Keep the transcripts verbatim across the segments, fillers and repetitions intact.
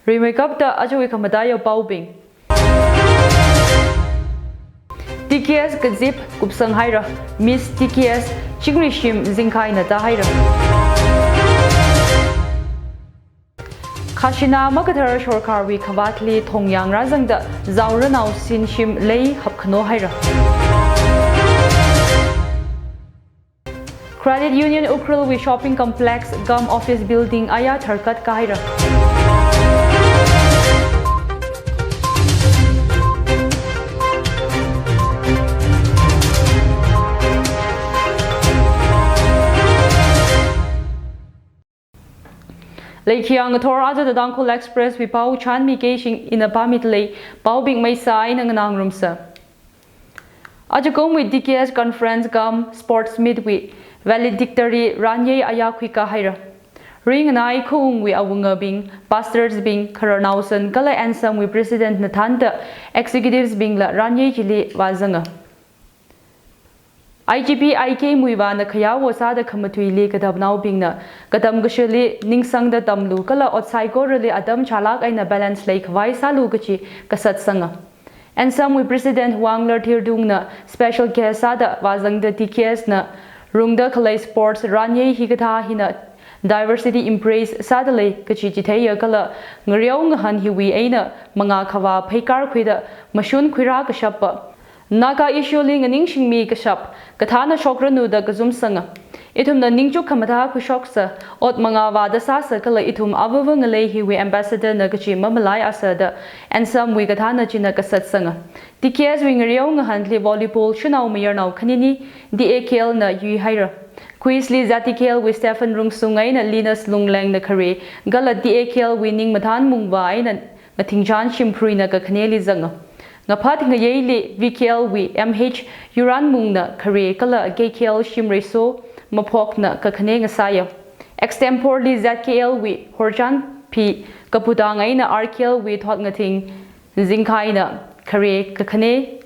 Rimeikapta ajawui khamataiya paobing. T K S kazip kupsang haira, Miss T K S chingri shim zingkhaina tāhaira. Khajana makathar sorkarwui khavātli thongyang rāzangda zaoranao sinshim lei hapkhano haira. Credit Union Ukhrulwui shopping complex cum office building aya tharkat kahaira. Leikhiya ngathor aja The Tangkhul Expresswui pao chānmikei shing ina pāmida lei, paobing maisa eina nganāngarumsa. Ajakumwui T K S Conference cum Sports Meet wui valedictory ranyei aya khuikahaira. Ringanai khaungwui awungabing, pastors bing, khararnaosan kala ANSAM wui president na thānda executives bingla ranyei chili vāzanga. I G P I K Muivahna khayāwo sāda khamatuili katamnaobingna katam kashili ningsangda tamlu kala ot saikorali atam chālāk eina balance leikhavai sālu kachi kasatsanga. ANSAM wui President Wanglar Thirdungna special guest sāda vāzangda T K S na rungda khalei sports ranyei hikathā hina diversity embrace sāda lei kachi chitheiya kala ngareo ngahān hiwui eina mangā khavā pheikar khuida mashun khuirā kashappa Naga issue li nganingshingmi kashap kathāna shokranu da kazumsanga. Ithumna ningchuk khamathā khuishoksa, ot mangā vāda sāsa kala ithum avava ngalei hiwui ambassador na kachi mamalaiasa da ANSAM wui kathāna china kasatsanga. T K S wui ngareo ngahānli volleyball shanao mayarnao khanini D A K L na yuihaira. Quiz li Z T K L wui Stephen Rungsung eina Linus Lunglengna khare, kala D A K L wui Ningmathān Mungvah eina Ngathingchan Shimphuina kakhaneli zanga. Ngaphat ngayeili V K L wui M H Yuranmungna khare kala K K L Shimreiso Maphokna kakhane ngasāya. Extempore li Z K L wui Horchan P Kapudang eina R K L wui Thotngathing Zingkhaina khare kakhane.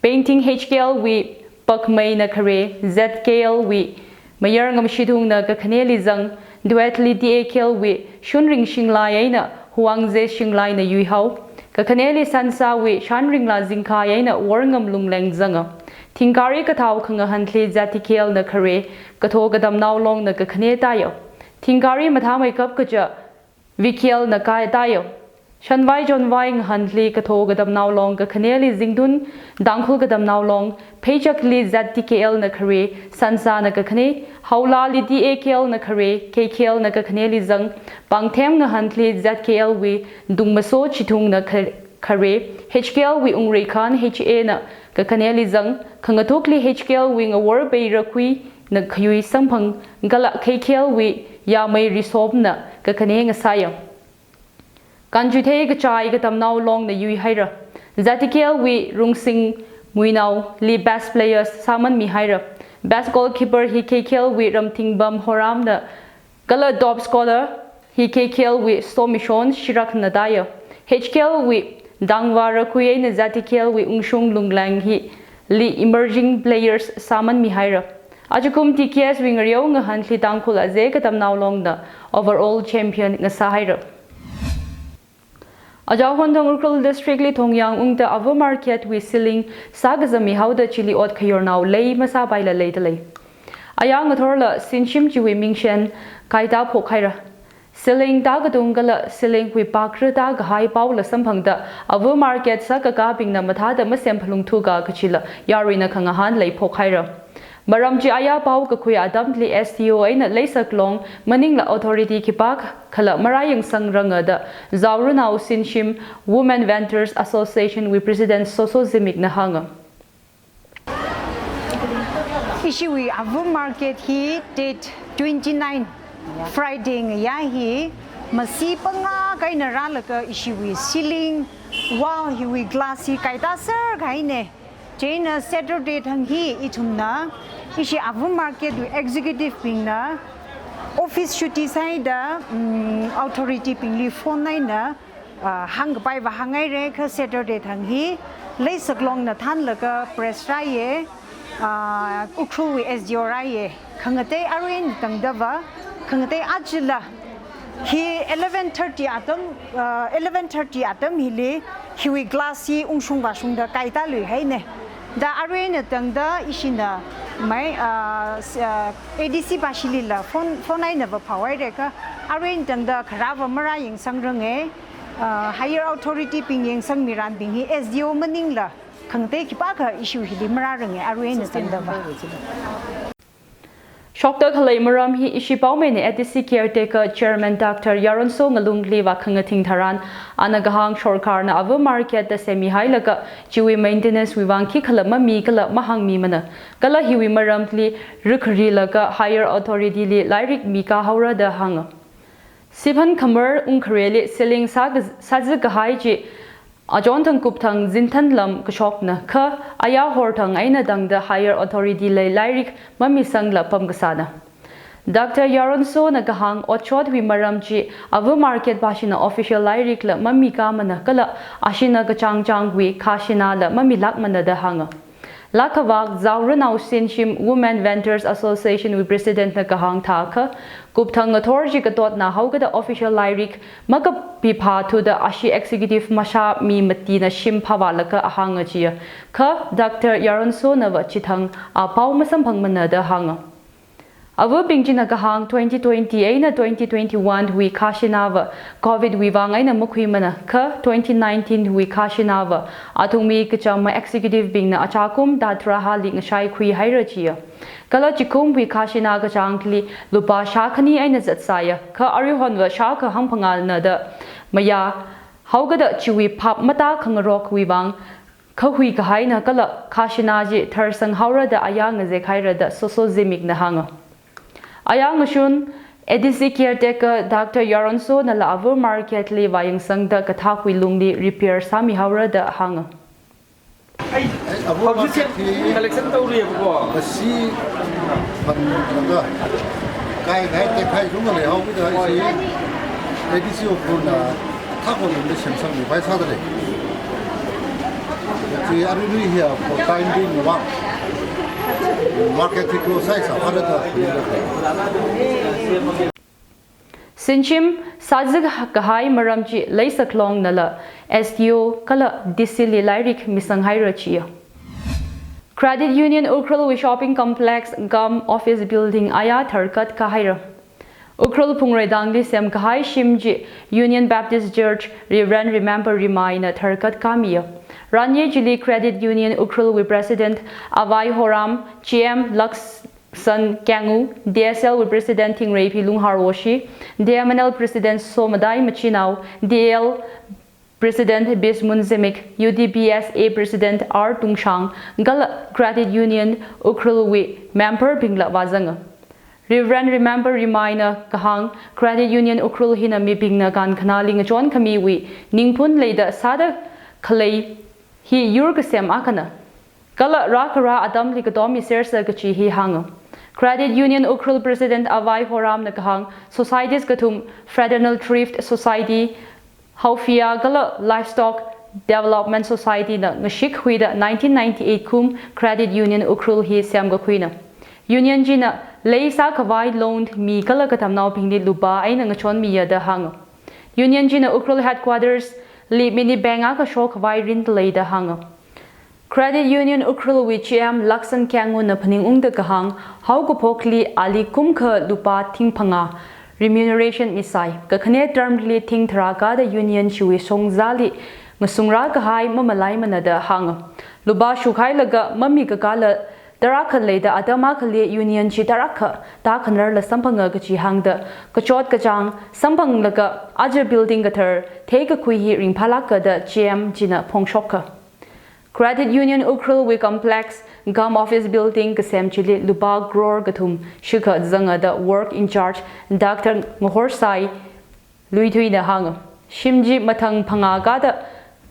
Painting H K L wui Pakmeina khare, Z K L wui Mayar Ngamshidungna kakhaneli zang, duet li D A K L wui Shunring Shinglai eina Huangze Shinglaina yuihao. Kakhaneli Sansa wui Shanringla Zingkhai eina Worngam Lungleng zanga. Thingkari kathao khangahānli Z T K L na khare, Katho Katamnao Longna kakhane tāya. Thingkari mathāmeikap kaja V K L na kai tāya. Shanvai Chonvai ngahānli Katho Katamnao Long kakhaneli Zingtun Tangkhul Katamnao Long, Pheichakli Z T K L na khare, Sansana kakhane, Haolali D A K L na khare, K K L na kakhaneli zang, Pangthem ngahānli Z K L wui Dungmaso Chithungna kha-, khare, H K L wui Ungreikhan H A na kakhaneli zang, khangathukli H K L wui Ngawor Beira Khuina khayui samphang, kala K K L wui Yamei Risopna kakhane ngasāya. Kanchuithei Kachai Katamnao Longna yuihaira. Z T K L wui Rungsing Muinao li best players sāmanmihaira. Best goalkeeper hi K K L wui Ramthingbam Horamna kala top scorer hi K K L wui Somishon Shirakna tāya. H K L wui Dangva Rakhui eina Z T K L wui Ungshung Lungleng hili emerging players sāmanmihaira. Ajakum T K S wui ngareo ngahānli Tangkhul Aze Katamnao Longna overall champion ngasāhaira. Aja Khondong Ukhrul District li Thongyang Ungta Ava Market wui ceiling sākazami haoda chili ot khayornao lei masāpaila leida lei. Aya ngathorla sinshim chiwui mingchen kaitā phokhaira. Ceiling tākatung kala ceiling wui pakra tākahai paola samphangda Ava Market sākakābingna mathāda masemphalungthuka kachila yaruina khangahān leiphokhaira. Maram chi aya pao kakhui atamli S D O eina leisaklong maningla authority khipākhala maraiyangsang ranga da Zaorunao Sinshim Women Vendors Association wui President Soso Zimikna hānga. Ishiwui Ava Market hi date twenty-nine, Friday ngayā hi, masi pangā kaina rālaga ishiwui ceiling, wall hiwui glass hi kaitā serkahaina. Chieina Saturday thang hi ithumna ishi Ava Market wui executive bingna office chutti sāhaida, mm, authority bingli phone eina, ah, hāngkapai vāhānghaira, kha Saturday thang hi leisaklongna thānlaga press rāya, ah, Ukhrulwui S D O rāya, khangatei aruina tangdava, khangatei achila Hi eleven thirty atam, uh, eleven thirty atam hili, hiwui glass hi ungshung vāshungda kaitā luihaina. Da arui eina tangda ishina mai, uh, s-, uh, A D C pāshilila phone, phone eina vāphāhaira kha, arui eina tangda kharāva marā yangsangranga, uh, higher authority bing yangsangmiranbing hi S D O maningla khangatei khipākha issue hili marāranga, arui eina tangdava. Shokda khalei maram hi ishi paomeina A D C caretaker chairman Doctor Yaronso Ngalungli vākhangathing tharan, ana kahāng sorkarna ava market da semihailaga chiwui maintenance wui vang khikhala mami kala mahāngmimana. Kala hiwui maramli rikrilaga higher authority li lairik mikāhaora da hānga. Siphan khamar ungkhareli ceiling sā ka-, sāzak kahai chi achon thang kupthang zinthan lam kashokna kha, aya horthang eina tangda higher authority li lairik mamisangla pamkasāna. Doctor Yaronsona kahāng otshotwui maram chi ava market pāshina official lairikla mamikāmana kala ashina kachāngchāngwui khashinala mamilākmana da hānga. Lakhavak Zaoranao Sinshim Women Vendors Association wui President na kahāng thākha, kupthang ngathor chi katotna haokada official lairik makapiphāthuda ashi executive mashā mi matina shim phāvālaga ahānga chiya. Kha Doctor Yaronsonava chithang apao masamphangmana da hānga. Avabing china kahāng twenty twenty eina twenty twenty-one wui khashinava Covid wui vang eina makhuimana kha twenty nineteen wui khashinava athumwui kachama executive bingna achākum Dadrahali ngashai khuihaira chiya. Kala chikumwui khashina kachāngli lupā shākhani eina zatsāya, kha aruihonva shākha hangphangāna da mayā, haokada chiwui phap matākhangarokwui vang khahui kahaina kala khashina chi tharsang haora da aya ngazekhaira da Soso Zimikna hānga. Aya ngashun A D C caretaker Doctor Yaronsonala ava market li vāyangsangda kathākwui lungli repair sāmihaora da hānga. ꯑꯩ ꯍꯧꯖꯤꯛꯁꯦ ꯀꯂꯦꯛꯁꯟ ꯇꯧꯔꯤꯑꯕꯀꯣ꯫ ꯉꯁꯤ ꯄꯟꯕꯗ ꯀꯥꯏ ꯀꯥꯏ ꯇꯦꯛꯈꯥꯏ ꯁꯨꯝꯕ ꯂꯩꯍꯧꯕꯗ ꯑꯩꯁꯤ ꯑꯦ ꯗꯤ ꯁꯤ ꯑꯣꯐꯔꯅ ꯊꯥꯛꯄ ꯂꯣꯝꯗ ꯁꯦꯝꯁꯪ ꯃꯨꯚꯥꯏ ꯁꯥꯗ ꯂꯩ꯫ ꯁꯤ ꯑꯔꯨꯏ ꯔꯨꯏ ꯍꯤꯌꯥ ꯐꯣꯔ ꯇꯥꯏꯝ ꯕꯤꯡ ꯃꯃꯥꯡ ꯃꯥꯔꯀꯦꯠ ꯊꯤ ꯀ꯭ꯂꯣꯁ ꯁꯥꯏ ꯁꯥꯐꯥꯗ ꯈꯨꯗꯤꯡꯗ꯫ Sinshim sāzak kahai maram chi leisaklongnala S D O kala D C li lairik misanghaira chiya. Credit Union Ukhrulwui shopping complex cum office building aya tharkat kahaira. Ukhrul Phungreidangli semkahai shim chi Union Baptist Church Reverend Remember Rimaina tharkat kamiya. Ranye chili Credit Union Ukhrulwui President Avai Horam, G M Lux San Kangu, D S L wui President Thingreiphi Lunghar Woshi, D M N L President Somadai Machinao, D L President Bismun Zimik, U D B S A President R Tungshang, kala Credit Union Ukhrul wui member bingla vāzanga. Reverend Remember Rimaina kahāng, Credit Union Ukhrul hina mibingna kankhanali ngachon khamiwui ningphun leida sāda khalei hi yur kasem akhana. Kala rākhara atamli katom misersa kachi hi hānga. Credit Union Ukhrul President Avai Horamna kahāng, societies kathum Fraternal Thrift Society, Haophia kala Livestock Development Society na ngashikhuida nineteen ninety-eight kum Credit Union Ukhrul hi semkakhuina. Union china lei sākhavai loan mi kala katamnaobingli lupā eina ngachonmiya da hānga. Union china Ukhrul headquarters li mini bank akha shokhavai rin lei da hānga. Credit Union Ukhrulwui G M Laksan Kyanguna phaningungda kahāng, haokaphokli ali kumkha lupā thing phangā remuneration misai, kakhane term li thing tharā kada union chiwui shongzali ngasungra kahai mamalaimana da hānga. Lupā shukhailaga mamikakala tarākha leida atam akhali union chi tarākha tākhanarla samphanga kachi hāngda, kachot kachāng samphanglaga aja building kathar theikakhui hi ringphālāka da G M china phongshoka. Credit Union Ukhrulwui complex cum office building kasem chili lupā crore kathum shikha zanga da work in charge Doctor Ngahorsai Luithuina hānga. Shim chi mathang phangā kada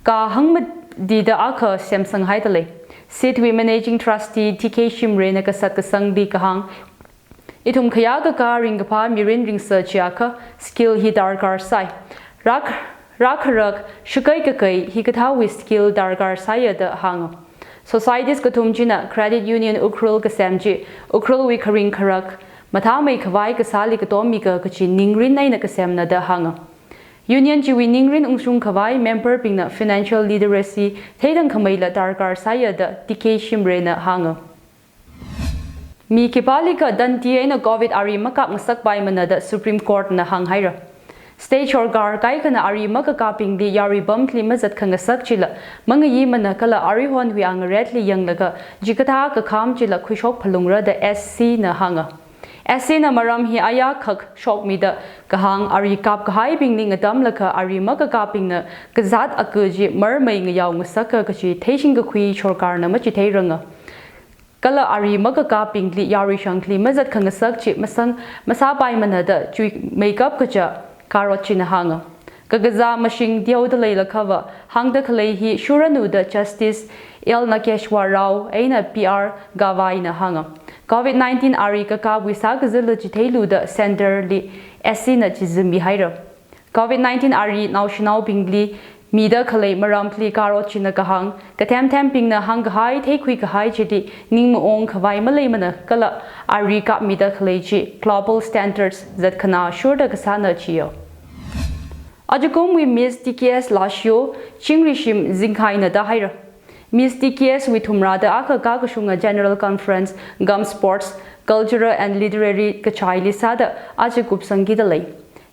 kahāng madida akha semsanghaida lei. Seed wui Managing Trustee T K Shimrayna kasat kasangli kahāng, ithum khayākakā ringkaphā mirin ringsa chiakha skill hi darkar sai. Rāk, rākharak shakai kakai hikathāwui skill darkar saiya da hānga. Societies kathum china Credit Union Ukhrul kasem chi Ukhrulwui kharing kharak mathāmei khavai kasāli katommiga kachi ningrin eina kasemna da hānga. Union chiwui ningrin ungshung khavai member bingna financial literacy theidang khameila darkar sāya da T K Shimray na hānga. Mi khipālikha dandi eina Covid ari makap ngasakpaimana da Supreme Court na hānghaira. State sorkar kaikhana ari makakapbingli yaruibamli mazat khangasak chila mangayimana kala arihonwui angaretli yanglaga chikathā kakham chila khuishok phalungra da S C na hānga. S C na maram hi ayā khak shokmida kahāng ari kap kahaibingli ngatamlaga ari makakapbingna kazāt aka chi marmei ngayao ngasaka kachi theishing kakhui sorkarna machitheiranga. Kala ari makakapbingli yaruishangli mazat khangasak chi masang masāpaimana da chuimeikap kaja Karot china hānga. Kakazā mashing teoda leilakhava hāngda khalei hi shuranu da Justice L Nageshwar Rao eina P R Gavai na hānga. Covid nineteen ari kakapwui sākazāla chitheilu da centre li S C na chizimmihaira. Covid nineteen ari naoshinaobingli mida khalei maramli Karot china kahāng, kathemthembingna hāngkahai theikhui kahai chili ning maong khavai maleimana kala ari kapmida khalei chi global standards zatkhanā shurda kasāna chiya. Ajakumwui Miss T K S lashio chingri shim zingkhaina da haira. Miss T K S wui thumrāda akha kakashunga General Conference, Gum Sports, Cultural and Literary kachaili sāda aja kupsangkida lei.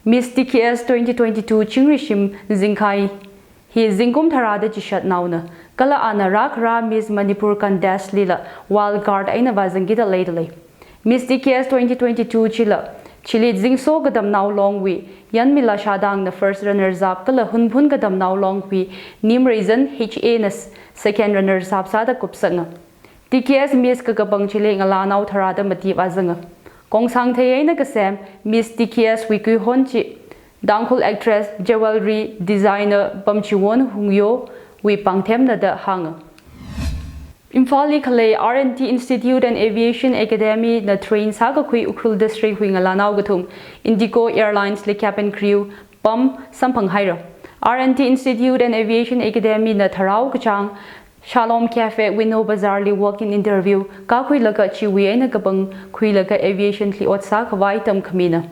Miss T K S twenty twenty-two chingri shim zingkhai hi zingkum tharāda chishatnaona, kala ana rākhara Miss Manipur Contest lila wild card eina vāzangkida leida lei. Miss T K S twenty twenty-two chila, chili Zingso Kadamnao Longwui Yanmila Shadangna first runners up kala Hunphun Kadamnao Longwui Nimreizan H A na s-, second runners up sāda kupsanga. T K S Miss kakapang chili ngalānao tharāda mati vāzanga. Kongsangthei eina kasem Miss T K S wui kuihon chi Tangkhul actress, jewellery designer Pamchiwon Hungyo wui pāngthemna da hānga. Imphalli khalei R and T Institute and Aviation Academy na train sākakhui Ukhrul District wui ngalānao kathum Indigo Airlines li cabin crew pam samphanghaira. R and T Institute and Aviation Academy na tharao kachāng Shalom Cafe, Winnow Bazar li walk-in interview kakhuilaga chiwui eina kapangkhuilaga aviation li ot sākhavai tamkhamina.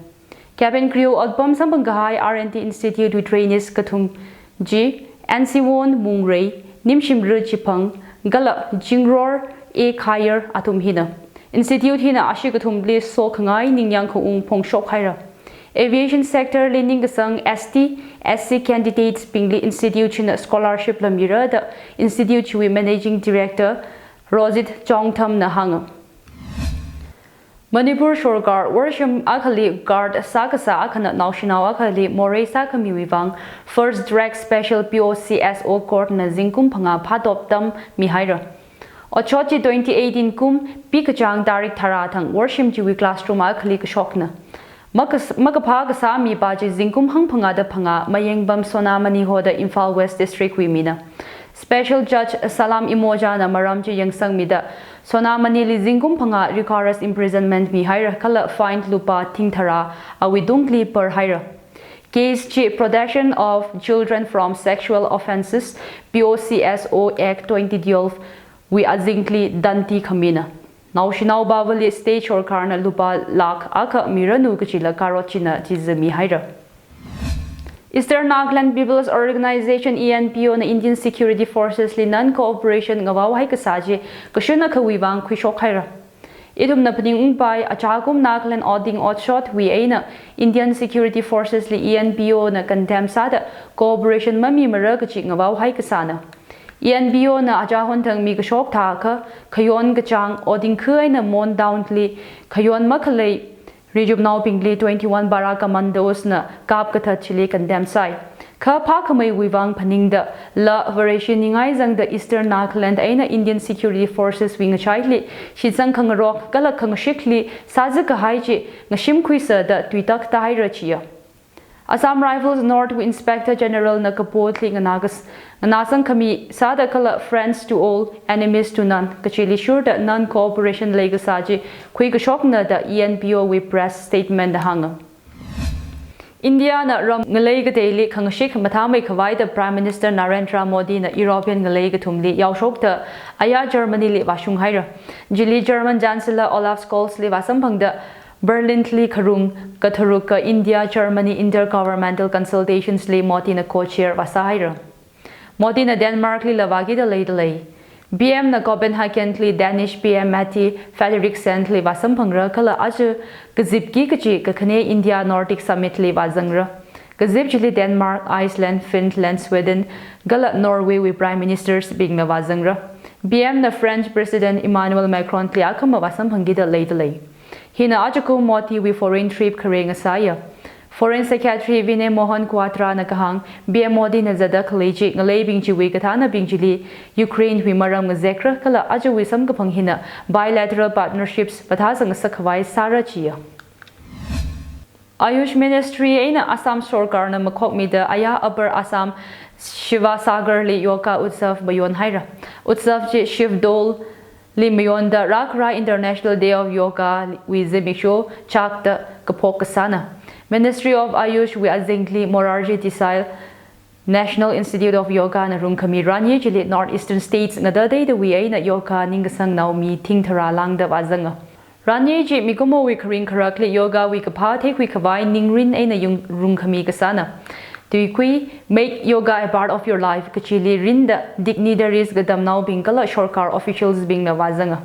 Cabin crew otpam samphang kahai R and T Institute wui trainees kathum chi N C Won Mungrei, Nimshimru Chiphang, kala Jingror A Khayer athum hina. Institute hina ashi kathumli sokhangai ningyāng khaung phongshokhaira. Aviation sector li ningkasang S T, S C candidates bingli institute china scholarship la mira da institute chiwui Managing Director Rozit Chongtham na hānga. Manipur sorkar worshim akhali guard sākasā akhana naoshinao akhali morei sākhamiwui vang First Track Special P O C S O Court na zingkum phangā phātop tammihaira. Otshot chi twenty eighteen kum pikachāng tarik tharā thang worshim chiwui classroom akhali kashokna. Makas-, makaphā kasā mipā chi zingkum hangphangāda phangā Mayengbam Sonamani hoda Imphal West District wui mina. Special Judge Salam Imoja na maram chi yangsangmida Sonamanili zingkum phangā rigorous imprisonment mihaira kala fine lupā thing tharā awui tungli parhaira. Case chi Protection of Children from Sexual Offences, P O C S O Act twenty twelve wui azingli dandi khamina. Naoshinao bavali state sorkarna lupā lakh akha miranu kachila Karot china chizimihaira. Eastern Nagaland People's Organization, E N P O na Indian Security Forces li non-cooperation ngavaohai kasā chi kashun akhawui vang khuishokhaira. Ithumna phaningungpai, achākum Nagaland otding otshotwui eina Indian Security Forces li E N P O na condemn sāda cooperation mamimara kachi ngavaohai kasāna. E N P O na achāhon thang mi kashok thākha, khayon kachāng otding khu eina Mon Town li khayon makhalei Rijupnaobingli twenty-one Para Commandos na kapkathat chili condemn sāi. Kha phākhameiwui vang phaningda, la Vareshi ningai zangda Eastern Nagaland eina Indian Security Forces wui ngachaili shitsang khangarok kala khangashikli sāzak kahai chi ngashimkhuisa da tuitak tāhaira chiya. Assam Rifles North wui Inspector General na kapotli nganākas-, nganāsang khami sāda kala friends to all, enemies to none kachili shurda non-cooperation leikasā chi khuikashokna da E N P O wui press statement da hānga. India na ram ngalei kateili khangashik mathāmei khavai da Prime Minister Narendra Modi na European ngalei kathumli yaoshokta aya Germany li vāshunghaira. Chili German Chancellor Olaf Scholz li vāsamphangda Berlin li kharung katharuk ka India Germany Intergovernmental Consultations li Modi na co-chair vāsāhaira. Modi na Denmark lila vākida leidalei. P M na Copenhagen li Danish P M Mette Frederiksen li vāsamphangra kala aja kazipki kachi kakhane India Nordic Summit li vāzangra. Kazip chili Denmark, Iceland, Finland, Sweden kala Norway wui Prime Ministers bingna vāzangra. P M na French President Emmanuel Macron li akhama vāsamphangkida leidalei. Hina ajakum Modi wui foreign trip khare ngasāya. Foreign Secretary Vinay Mohan Kwatra na kahāng, P M Modi na zatda khalei chi ngaleibing chiwui kathānabing chili Ukraine wui maram ngazekra kala ajawui samkaphang hina bilateral partnerships mathāsang ngasakkhavai sāra chiya. Ayush Ministry eina Assam Sorkarna makhokmida aya Upper Assam Sivasagar li Yoga Utsav mayonhaira. Utsav chi Shivdol li mayonda rākhara International Day of Yoga wui zimiksho chakda kaphok kasāna. Ministry of Ayush wui azingli Morarji Desai National Institute of Yoga na rungkhami ranye chili North Eastern States ngadadeidawui eina yoga ningkasangnao mi thing tharā lāngda vāzanga. Ranye chi mikumowui kharing kharakli yoga wui kaphā theikhuikhavai ningrin eina yung rungkhami kasāna. Tuikui Make Yoga a Part of Your Life kachili rinda dignitaries katamnaobing kala sorkar officials bingna vāzanga.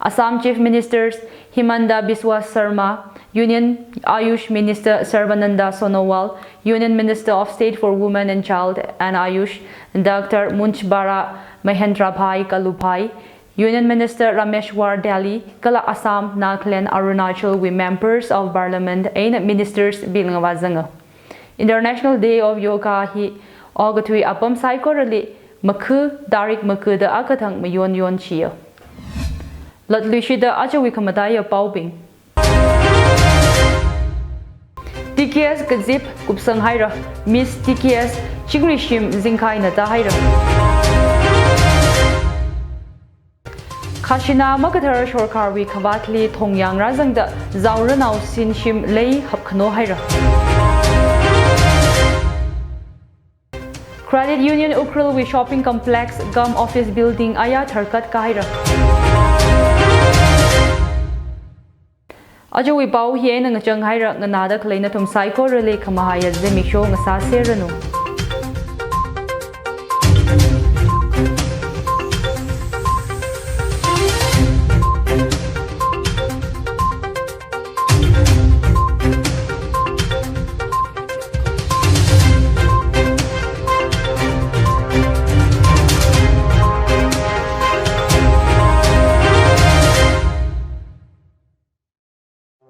Assam Chief Minister Himanta Biswa Sarma, Union Ayush Minister Sarbananda Sonowal, Union Minister of State for Women and Child and Ayush Doctor Munchbara Mahendrabhai Kalubhai, Union Minister Rameshwar Daly kala Assam, Nagaland, Arunachal wui Members of Parliament eina Ministers bingna vāzanga. International Day of Yoga hi okathui apam saikorali makha tarik makhada akha thang mayonyon chiya. Latluishida ajawui khamataiya paobing. T K S kazip kupsanghaira, Miss T K S chingri shim zingkaina tāhaira. Khajana makathar sorkarwui khavātli thongyang rāzangda zaoranao sinshim lei hapkhano haira. Credit Union Ukhrul wui shopping complex cum office building aya tharkat kahaira. Ajawui pao hi eina ngachang haira, nganāda khalei nathum saikorali khamahaiya zimiksho ngasāseranu.